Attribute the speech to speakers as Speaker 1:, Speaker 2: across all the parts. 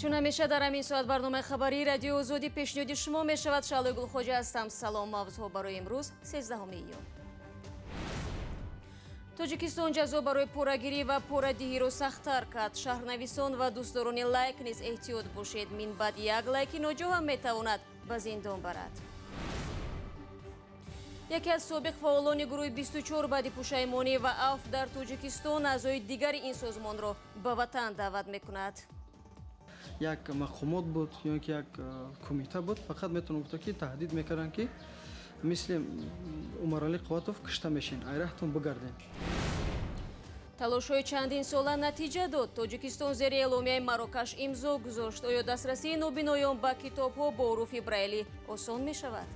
Speaker 1: Чун ҳамеша дар ҳамин соат барномаи хабарии Радиои Озодӣ пешниҳоди шумо мешавад. Шаълои Гулхоҷа ҳастам. Салом. Мавзӯъҳо барои имрӯз 13 июн. Тоҷикистон ҷазо барои порагирӣ ва порадиҳиро сахттар кард. Шаҳрнависон ва дӯстдорони лайк низ эҳтиёт бошед. Минбаъд як лайки ноҷо ҳам метавонад ба зиндон барад. Яке аз собиқ фаъолони гурӯҳи 24 баъди пушаймонӣ ва афв дар Тоҷикистон аъзои дигари ин созмонро ба ватан даъват мекунад.
Speaker 2: Як мақомот буд ё ки як кумита буд, фақат метавонам гуфта, ки таҳдид мекарданд, ки мисли Умаралӣ Қувватов кушта мешин, айраҳтон бигардем.
Speaker 1: Талошҳои чандинсола натиҷа дод. Тоҷикистон зери эъломияи Марокаш имзо гузошт. Оё дастрасии нобиноён ба китобҳо бо ҳуруфи Брайлӣ осон мешавад?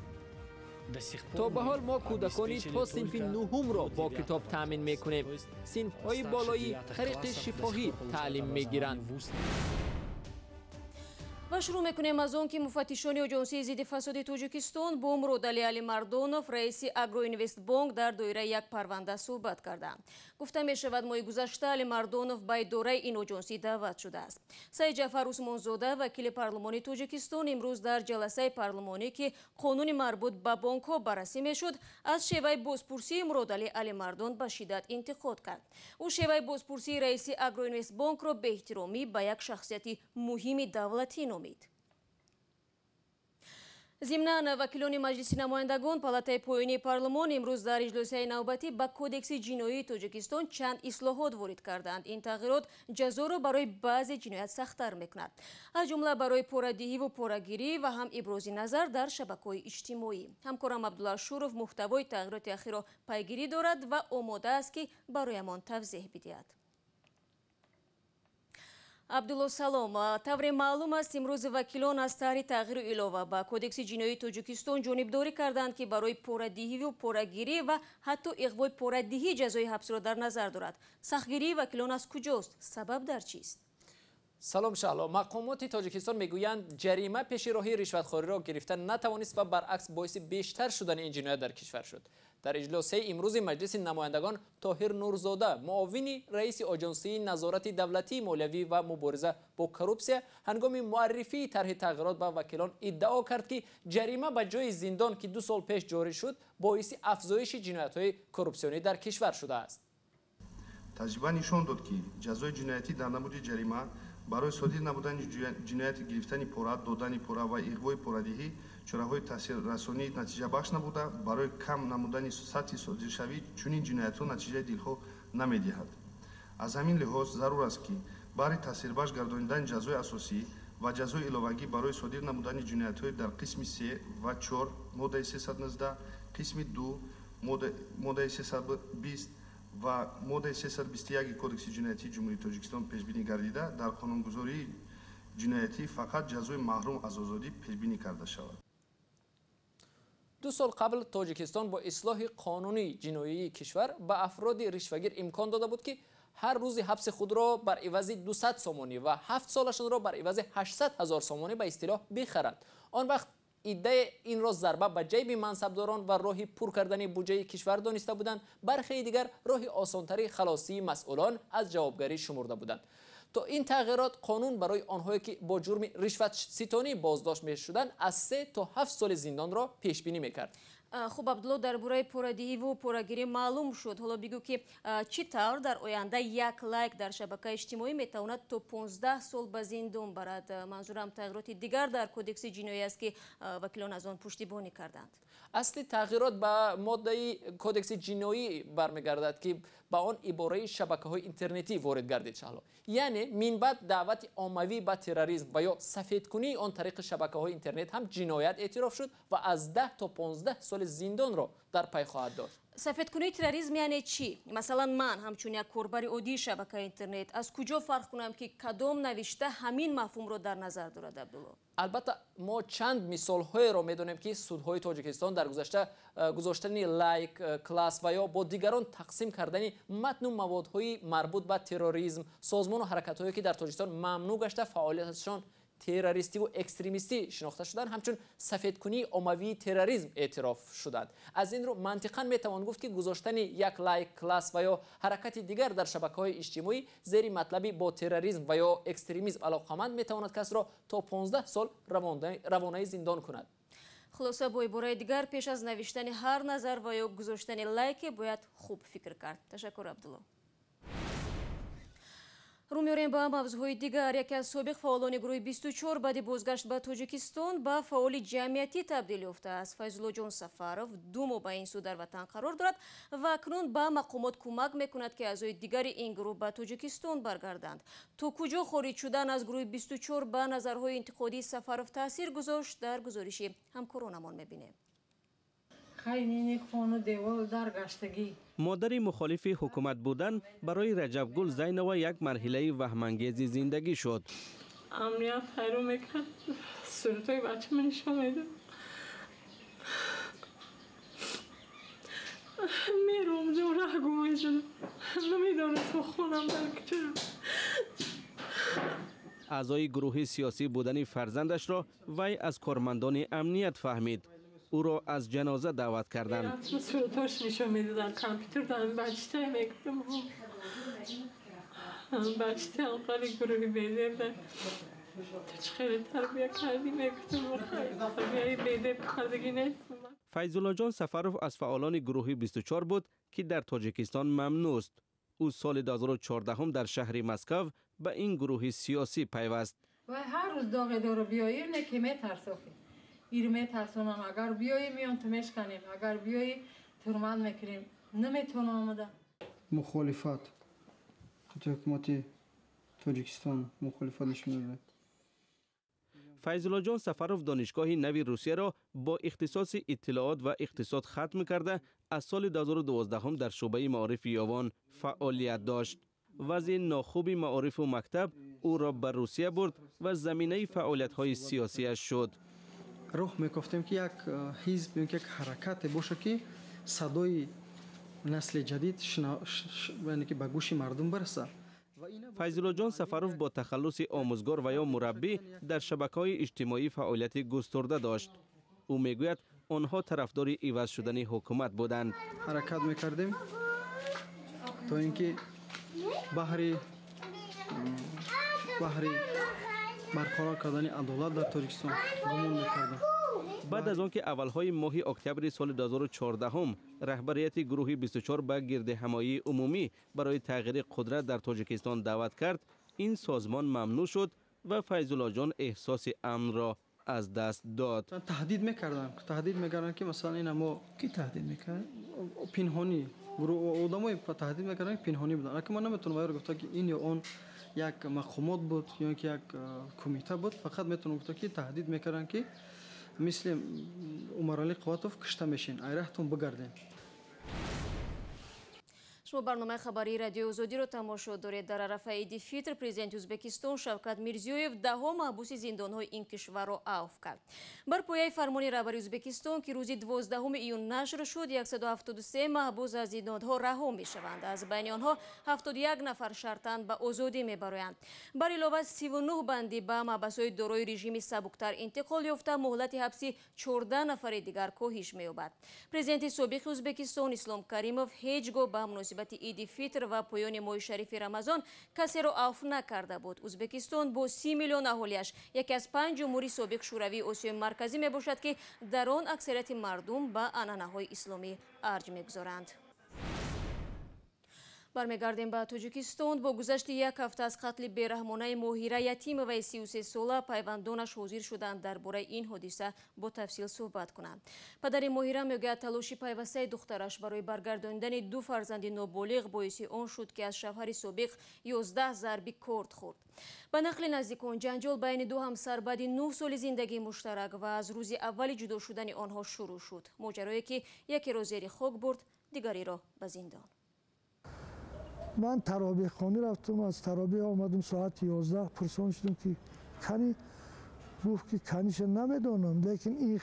Speaker 3: То ба ҳол мо кӯдакони то синфи нуҳумро бо китоб таъмин мекунем. Синфҳои болоӣ тариқи шифоҳӣ таълим мегиранд.
Speaker 1: Ва шурӯъ мекунем аз он, ки муфаттишони Оҷонсии зидди фасоди Тоҷикистон бо Муродалӣ Алимардонов, раиси Агроинвестбонк, дар доираи як парванда суҳбат карданд. Гуфта мешавад, моҳи гузашта Алимардонов ба идораи ин оҷонсӣ даъват шудааст. Саидҷафар Усмонзода, вакили парлумони Тоҷикистон, имрӯз дар ҷаласаи парлумонӣ, ки қонуни марбут ба бонкҳо баррасӣ мешуд, аз шеваи бозпурсии Муродалӣ Алимардон ба шиддат интиқод кард. Ӯ шеваи бозпурсии раиси Агроинвестбонкро беэҳтиромӣ ба як шахсияти муҳими давлатӣ номид. Зимнан, вакилони Маҷлиси намояндагон, палатаи поёнии парлумон, имрӯз дар иҷлосияи навбатӣ ба Кодекси ҷиноии Тоҷикистон чанд ислоҳот ворид карданд. Ин тағйирот ҷазоро барои баъзе ҷиноят сахттар мекунад, аз ҷумла барои порадиҳиву порагирӣ ва ҳам ибрози назар дар шабакаҳои иҷтимоӣ. Ҳамкорам Абдулла Ашуров муҳтавои тағйироти ахирро пайгирӣ дорад ва омода аст, ки бароямон тавзеҳ бидиҳад. Абдулло, салом. Тавре маълум аст, имрӯз вакилон аз тарҳи тағйиру илова ба Кодекси ҷиноии Тоҷикистон ҷонибдорӣ карданд, ки барои порадиҳиву порагирӣ ва ҳатто иғвои порадиҳӣ ҷазои ҳабсро дар назар дорад. Сахтгирии вакилон аз куҷост? Сабаб дар чист?
Speaker 3: Салом, Шаҳло. Мақомоти Тоҷикистон мегӯянд, ҷарима пеши роҳи ришватхориро гирифта натавонист ва баръакс боиси бештар шудани ин ҷиноят дар кишвар шуд. Дар иҷлосияи имрӯзи Маҷлиси намояндагон Тоҳир Нурзода, муовини раиси Оҷонсии назорати давлатии молиявӣ ва мубориза бо коррупсия, ҳангоми муаррифии тарҳи тағйирот ба вакилон иддао кард, ки ҷарима ба ҷои зиндон, ки 2 сол пеш ҷорӣ шуд, боиси афзоиши ҷиноятҳои коррупсионӣ дар кишвар шудааст.
Speaker 4: Таҷриба нишон дод, ки ҷазои ҷиноятӣ дар намуди ҷарима барои содир намудани ҷинояти гирифтани пора, додани пора ва иғвои порадиҳӣ чораҳои таъсиррасонӣ натиҷабахш набуда, барои кам намудани сатҳи содиршавӣ чунин ҷиноятҳо натиҷаи дилхоҳ намедиҳад. Аз ҳамин лиҳоз зарур аст, ки баҳри таъсирбахш гардонидани ҷазои асосӣ ва ҷазои иловагӣ барои содир намудани ҷиноятҳои дар қисми 3 ва 4 моддаи 319, қисми 2 моддаи 320 ва моддаи 321 Кодекси ҷиноятии Ҷумҳурии Тоҷикистон пешбинӣ гардида, дар қонунгузории ҷиноятӣ фақат ҷазои маҳрум аз озодӣ пешбинӣ карда шавад.
Speaker 3: 2 сол қабл Тоҷикистон бо ислоҳи қонуни ҷиноии кишвар ба афроди ришвагир имкон дода буд, ки ҳар рӯзи ҳабси худро бар ивази 200 сомонӣ ва 7 солашонро бар ивази 800 ҳазор сомонӣ ба истилоҳ бихаранд. Он вақт иддаи инро зарба ба ҷайби мансабдорон ва роҳи пур кардани буҷаи кишвар дониста буданд. Бархеи дигар роҳи осонтари халосии масъулон аз ҷавобгарӣ шумурда буданд. То ин тағйирот қонун барои онҳое, ки бо ҷурми ришватситонӣ боздошт мешуданд, аз 3 то 7 соли зиндонро пешбинӣ мекард.
Speaker 1: Хуб, Абдулло, дар бораи порадиҳиву порагирӣ маълум шуд. Ҳоло бигӯ, ки чӣ тавр дар оянда як лайк дар шабакаи иҷтимоӣ метавонад то 15 сол ба зиндон барад? Манзурам тағйироти дигар дар Кодекси ҷиноӣ аст, ки вакилон аз он пуштибонӣ карданд.
Speaker 3: Асли тағйирот ба моддаи Кодекси ҷиноӣ бармегардад, ки ба он ибораи шабакаҳои интернетӣ ворид гардид, Шаҳло. Яъне минбаъд даъвати оммавӣ ба терроризм ва ё сафедкунии он тариқи шабакаҳои интернет ҳам ҷиноят эътироф шуд ва аз 10 то 15 соли зиндонро дар пай хоҳад дошт.
Speaker 1: Сафедкунии терроризм яъне чӣ? Масалан, ман ҳамчун як корбари оддии шабакаи интернет аз куҷо фарқ кунам, ки кадом навишта ҳамин мафҳумро дар назар дорад, Абдулло?
Speaker 3: Албатта, мо чанд мисолҳоеро медонем, ки судҳои Тоҷикистон дар гузашта гузоштани лайк, класс ва ё бо дигарон тақсим кардани матну маводҳои марбут ба терроризм, созмону ҳаракатҳое, ки дар Тоҷикистон мамнӯъ гашта, фаъолияташон террористӣ ва экстремистӣ шинохта шуданд, ҳамчун сафедкунии оммавии терроризм эътироф шуданд. Аз ин рӯ мантиқан метавон гуфт, ки гузоштани як лайк, класс ва ё ҳаракати дигар дар шабакаҳои иҷтимоӣ зери матлаби бо терроризм ва ё экстремизм алоқаманд метавонад касро то 15 сол равонаи зиндон кунад.
Speaker 1: Хулоса, бо ибораи дигар, пеш аз навиштани ҳар назар ва ё гузоштани лайке бояд хуб фикр кард. Ташаккур, Абдулло. Рӯ меорем ба мавзӯъҳои дигар. Яке аз собиқ фаъолони гурӯҳи 24 баъди бозгашт ба Тоҷикистон ба фаъоли ҷамъиятӣ табдил ёфтааст. Файзуллоҷон Сафаров 2 моҳ ба ин сӯ дар ватан қарор дорад ва акнун ба мақомот кӯмак мекунад, ки аъзои дигари ин гурӯҳ ба Тоҷикистон баргарданд. То куҷо хориҷ шудан аз гурӯҳи 24 ба назарҳои интиқодии Сафаров таъсир гузошт, дар гузориши ҳамкоронамон мебинем.
Speaker 5: Модари мухолифи ҳукумат будан барои Раҷабгул Зайнова як марҳилаи ваҳмангези зиндагӣ шуд.
Speaker 6: Амният ҳайрон мекард, суратҳои бачама нишон медод. Мером ҷо раҳ гум мешудам, намедонистам хонам дар куҷо.
Speaker 5: Аъзои гурӯҳи сиёсӣ будани фарзандашро вай аз кормандони амният фаҳмид. Ӯро аз ҷаноза даъват карданд.
Speaker 6: Суратҳош нишон медоданд, компютер дар бачатай мегуфтам, бачатай анқари гурӯҳи бедеб ту чӣ хеле тарбия кардӣ, мегуфтам тарбияи бедеб кардагӣ нест.
Speaker 5: Файзуллоҷон Сафаров аз фаъолони гурӯҳи 24 буд, ки дар Тоҷикистон мамнӯъст. Ӯ соли 2014 дар шаҳри Москав ба ин гурӯҳи сиёсӣ пайваст.
Speaker 6: Вай ҳар рӯз доғе дора биёӣ, не ки метарсохӣ. Ир метарсонам, агар биёӣ миён ту мешканем, агар биёӣ турмат мекунем. Наметавонам омада.
Speaker 2: Мухолифат қати ҳукумати Тоҷикистон мухолифат нишон додад.
Speaker 5: Файзуллоҷон Сафаров донишгоҳи нави Русияро бо ихтисоси иттилоот ва иқтисод хатм карда, аз соли 2012 дар шӯъбаи маорифи Ёвон фаъолият дошт. Вазъи нохуби маорифу мактаб ӯро ба Русия бурд ва заминаи фаъолиятҳои сиёсиаш шуд.
Speaker 2: Роҳ мекофтем, ки як ҳизб ё як ҳаракате бошад, ки садои насли ҷадид яъне ки ба гӯши мардум барасад.
Speaker 5: Файзуллоҷон Сафаров бо тахаллуси омӯзгор ва ё мураббӣ дар шабакаҳои иҷтимоӣ фаъолияти густурда дошт. Ӯ мегӯяд, онҳо тарафдори иваз шудани ҳукумат буданд.
Speaker 2: Ҳаракат мекардем, то ин ки баҳри барқарор кардани адолат дар Тоҷикистон гумон мекардем.
Speaker 5: Баъд аз он ки аввалҳои моҳи октябри соли 2014 раҳбарияти гурӯҳи 24 ба гирдиҳамоии умумӣ барои тағйири қудрат дар Тоҷикистон даъват кард, ин созмон мамнӯъ шуд ва Файзуллоҷон эҳсоси амнро аз даст дод.
Speaker 2: Таҳдид мекарданд, таҳдид мекарданд, ки масалан ина мо
Speaker 7: Ки таҳдид мекард?
Speaker 2: Пинҳонӣ одамое таҳдид мекарданд, ки пинҳонӣ буданд. Лекин ман наметавонам вайро гуфта, ки ин ё он як мақомот буд ё ки як кумита буд. Фақат метавонам гуфта, ки таҳдид мекарданд, ки мисли Умаралӣ Қувватов кушта мешин, айраҳтон бигарден.
Speaker 1: Шумо барномаи хабарии Радиои Озодиро тамошо доред. Дар арафаи Иди Фитр президенти Ӯзбекистон Шавкат Мирзиёев даҳо маҳбуси зиндонҳои ин кишварро авф кард. Бар пояи фармони раҳбари Ӯзбекистон, ки рӯзи 12 июн нашр шуд, 173 маҳбус аз зиндонҳо раҳо мешаванд. Аз байни онҳо 71 нафар шартан ба озодӣ мебароянд. Бар илова 39 бандӣ ба маҳбасҳои дорои режими сабуктар интиқол ёфта, муҳлати ҳабси 14 нафари дигар коҳиш меёбад. Президенти собиқи Ӯзбекистон Ислом Каримов ҳеҷ гоҳ ба муносибати Иди Фитр ва поёни моҳи шарифи Рамазон касеро авф накарда буд. Ӯзбекистон бо 30 миллион аҳолиаш яке аз 5 ҷумҳури собиқ Шӯравии Осиёи Марказӣ мебошад, ки дар он аксарияти мардум ба анъанаҳои исломӣ арҷ мегузоранд. Бармегардем ба Тоҷикистон. Бо гузашти як ҳафта аз қатли бераҳмонаи Моҳира Ятимоваи 33сола пайвандонаш ҳозир шуданд дар бораи ин ҳодиса бо тафсил суҳбат кунанд. Падари Моҳира мегӯяд, талоши пайвастаи духтараш барои баргардонидани ду фарзанди ноболиғ боиси он шуд, ки аз шавҳари собиқ 11 зарби корд хӯрд. Ба нақли наздикон, ҷанҷол байни ду ҳамсар баъди 9 соли зиндагии муштарак ва аз рӯзи аввали ҷудо шудани онҳо шурӯъ шуд. Моҷарое, ки якеро зери хок бурд, дигареро ба зиндон.
Speaker 8: Ман таробихонӣ рафтам, аз таробих омадам соати 11, пурсон шудам, ки кани, гуфт, ки каниша намедонам, лекин ин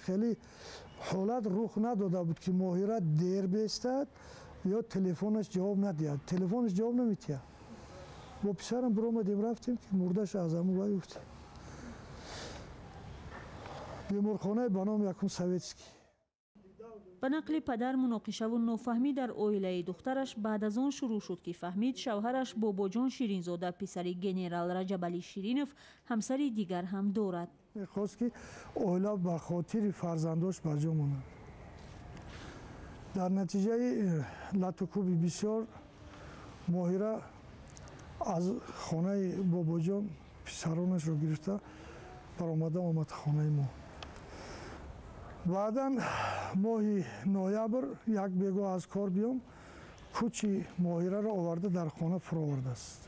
Speaker 8: хеле ҳолат рух надода буд, ки Моҳира дер бестад ё телефонаш ҷавоб надиҳад. Телефонаш ҷавоб наметиҳад. Бо писарам биромадем, рафтем, ки мурдаш аз ҳамун вай уфтем. Беморхонаи ба номи якум Советский.
Speaker 7: Ба нақли падар, муноқишаву нофаҳмӣ дар оилаи духтараш баъд аз он шурӯъ шуд, ки фаҳмид шавҳараш Бобоҷон Ширинзода, писари генерал Раҷабалӣ Ширинов, ҳамсари дигар ҳам дорад.
Speaker 8: Мехост, ки оила ба хотири фарзандош ба ҷо монад. Дар натиҷаи латукӯби бисёр Моҳира аз хонаи Бобоҷон писаронашро гирифта баромада омад хонаи мо. Баъдан моҳи ноябр як бегоҳ аз кор биём, кӯчи Моҳираро оварда дар хона фуровардааст.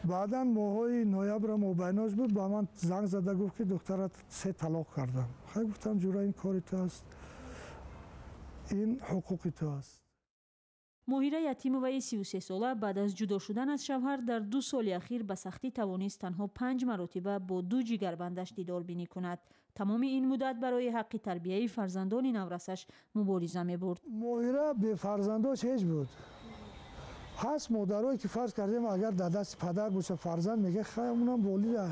Speaker 8: Баъдан моҳҳои ноябра мобайнош буд, ба ман занг зада гуфт, ки духтарат се талоқ кардам. Хай, гуфтам, ҷура, ин кори ту аст, ин ҳуқуқи ту аст.
Speaker 7: Моҳира Ятимоваи 33сола баъд аз ҷудо шудан аз шавҳар дар 2 соли ахир ба сахтӣ тавонист танҳо панҷ маротиба бо ду ҷигарбандаш дидорбинӣ кунад. Тамоми ин муддат барои ҳаққи тарбияи фарзандони наврасаш мубориза мебурд.
Speaker 8: Моҳира бефарзандош ҳеҷ буд. Ҳаст модарое, ки фарз кардем, агар дар дасти падар боша фарзанд, мега, хай, унам волида,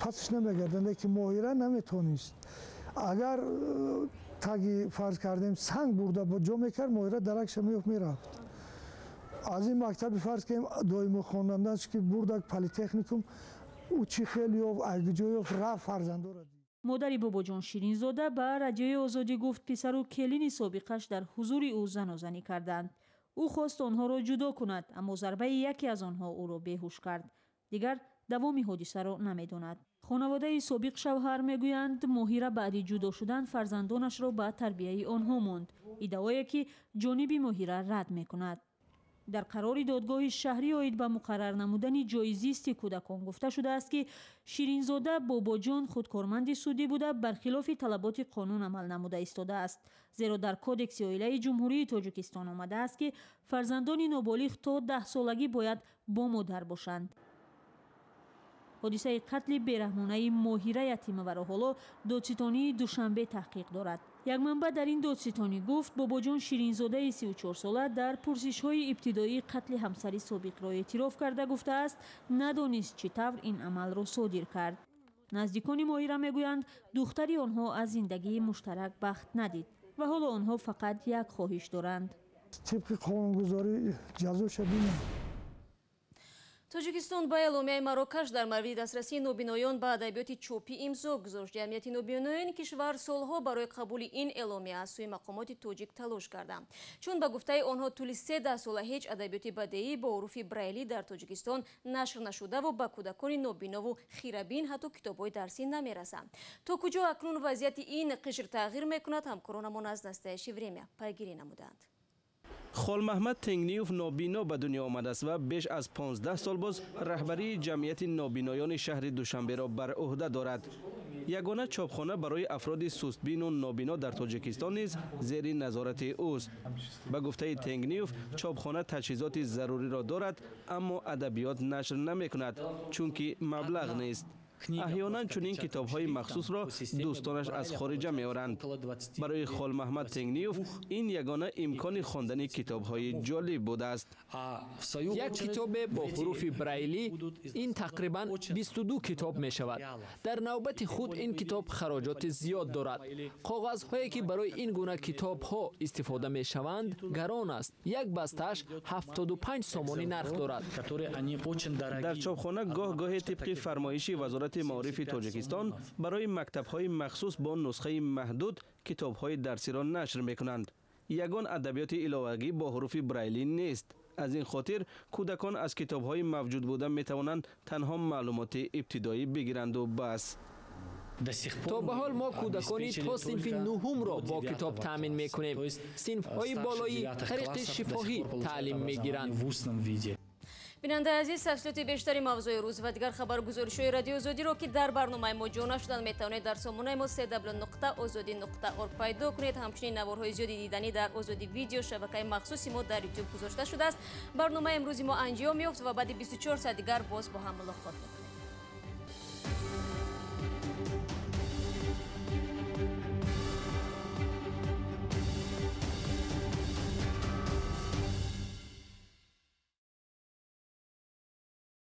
Speaker 8: пасаш намегарданд. Лекин Моҳира наметонист. Агар таги, фарз кардем, санг бурда ҷо мекард, Моҳира даракша меёфт, мерафт. Аз ин мактаби, фарз кардем, доимо хонандаш, ки бурдак политехникум, ӯ чӣ хел ёфт, айгиҷо ёфт, рафт, фарзандора дид.
Speaker 7: Модари Бобоҷон Ширинзода ба Радиои Озодӣ гуфт, писару келини собиқаш дар ҳузури ӯ занозанӣ карданд. Ӯ хост онҳоро ҷудо кунад, аммо зарбаи яке аз онҳо ӯро беҳуш кард. Дигар давоми ҳодисаро намедонад. Хонаводаи собиқ шавҳар мегӯянд, Моҳира баъди ҷудо шудан фарзандонашро ба тарбияи онҳо монд, иддаое ки ҷониби Моҳира рад мекунад. Дар қарори додгоҳи шаҳрӣ оид ба муқаррар намудани ҷойи зисти кӯдакон гуфта шудааст, ки Ширинзода Бобоҷон худкорманди судӣ буда, бархилофи талаботи қонун амал намуда истодааст, зеро дар Кодекси оилаи Ҷумҳурии Тоҷикистон омадааст, ки фарзандони ноболиғ то 10солагӣ бояд бо модар бошанд. Ҳодисаи қатли бераҳмонаи Моҳира Ятимоваро ҳоло додситонии Душанбе таҳқиқ дорад. Як манбаъ дар ин додситонӣ гуфт, Бобоҷон Ширинзодаи 34сола дар пурсишҳои ибтидоӣ қатли ҳамсари собиқро эътироф карда, гуфтааст, надонист чӣ тавр ин амалро содир кард. Наздикони Моҳира мегӯянд, духтари онҳо аз зиндагии муштарак бахт надид ва ҳоло онҳо фақат як хоҳиш доранд.
Speaker 8: Тибқи қонунгузорӣ ҷазоша бинам.
Speaker 1: Тоҷикистон ба эъломияи Марокаш дар мавриди дастрасии нобиноён ба адабиёти чопӣ имзо гузошт. Ҷамъияти нобиноёни кишвар солҳо барои қабули ин эъломия аз сӯи мақомоти тоҷик талош карданд, чун ба гуфтаи онҳо тӯли се даҳсола ҳеҷ адабиёти бадеӣ бо ҳуруфи брайлӣ дар Тоҷикистон нашр нашудаву ба кӯдакони нобинову хирабин ҳатто китобҳои дарсӣ намерасанд. То куҷо акнун вазъияти ин қишр тағйир мекунад, ҳамкоронамон аз «Настоящее время» пайгирӣ намуданд.
Speaker 5: Холмаҳмад Тенгниев нобино ба дунё омадааст ва беш аз 15 сол боз раҳбарии ҷамъияти нобиноёни шаҳри Душанберо бар ӯҳда дорад. Ягона чопхона барои афроди сустбину нобино дар Тоҷикистон низ зери назорати ӯст. Ба гуфтаи Тенгниев, чопхона таҷҳизоти заруриро дорад, аммо адабиёт нашр намекунад, чунки маблағ нест. Аҳёнан чунин китобҳои махсусро дӯстонаш аз хориҷа меоранд. Барои Холмаҳмад Тенгниев ин ягона имкони хондани китобҳои ҷолиб будааст.
Speaker 3: Як китобе бо ҳуруфи брайлӣ ин тақрибан 22 китоб мешавад. Дар навбати худ ин китоб хароҷоти зиёд дорад. Коғазҳое, ки барои ин гуна китобҳо истифода мешаванд, гарон аст. Як бастааш 75 сомонӣ нарх дорад.
Speaker 5: Дар чопхона гоҳ гоҳе тибқи фармоиши Вазорати маорифи Тоҷикистон барои мактабҳои махсус бо нусхаи маҳдуд китобҳои дарсиро нашр мекунанд. Ягон адабиёти иловагӣ бо ҳуруфи брайлӣ нест. Аз ин хотир кӯдакон аз китобҳои мавҷуд буда метавонанд танҳо маълумоти ибтидоӣ бигиранду бас.
Speaker 3: То ба ҳол мо кӯдакони то синфи нуҳумро бо китоб таъмин мекунем. Синфҳои болоӣ тариқи шифоҳӣ таълим мегиранд.
Speaker 1: Бинандаи азиз, тафсилоти бештари мавзӯи рӯз ва дигар хабаргузоришҳои Радиои Озодиро, ки дар барномаи мо ҷо нашуданд, метавонед дар сомонаи мо cw.ozodi.org пайдо кунед. Ҳамчунин наворҳои зиёди диданӣ дар Озоди Видео, шабакаи махсуси мо дар Ютуб, гузошта шудааст. Барномаи имрӯзи мо анҷом ёфт ва баъди 24 соат дигар боз бо ҳам мулоқот мекунем.